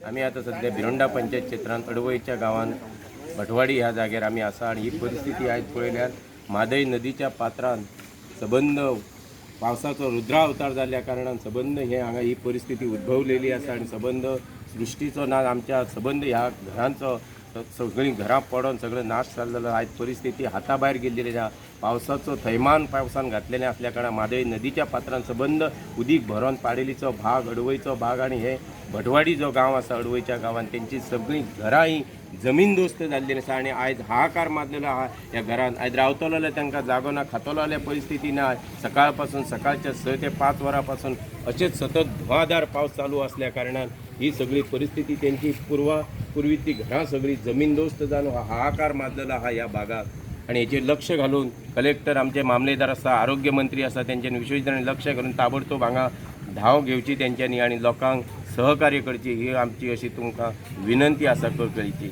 आमी आतां सद्या भिरोंडा पंचायत क्षेत्रांत अडवयच्या गांवांत भटवाडी ह्या जाग्यार आमी आसा आनी ही परिस्थिती आयज पळयल्यार म्हादय नदीच्या पात्रांत सबंद पावसाचो रुद्रावतार जाल्ल्या कारणान सबंद हे हांगा ही परिस्थिती उद्भवलेली आसा आनी सबंद सृश्टीचो ना आमच्या सबंद ह्या घरांचो सगळीं घरां पडोन सगळें नाश जाल्लो. आयज परिस्थिती हाता भायर गेल्ली आसा. पावसाचो थैमान पावसान घातलेलें आसल्या कारणान म्हादय नदीच्या पात्रान सबंद उदीक भरोन पाडेलीचो भाग, अडवयचो भाग आनी हे भटवाडी जो गांव आसा अडवयच्या गांवान तेंची सगळीं घरां ही जमीनदोस्त जाल्ली आसा आनी आयज हाहाकार मारलेलो आहा ह्या घरान. आयज रावतलो जाल्यार तांकां जागो ना, खातलो जाल्यार परिस्थिती ना. सकाळ पासून सकाळच्या 6 ते 5 वरां पासून अशेंच सतत धुवाधार पावस चालू असल्या कारणान ही सगळी परिस्थिती तेंची पुर्वी ती घरां सगळी जमीनदोस्त जावन हाहाकार माजलेलो आहा ह्या भागाक. आनी हेचेर लक्ष घालून कलेक्टर, आमचे मामलेदार आसा, आरोग्य मंत्री आसा, तेंच्यांनी विशेश लक्ष घालून ताबडतोब हांगा धांव घेवची तेंच्यांनी आनी लोकांक सहकार्य करची ही आमची अशी तुमकां विनंती आसा कळकळीची.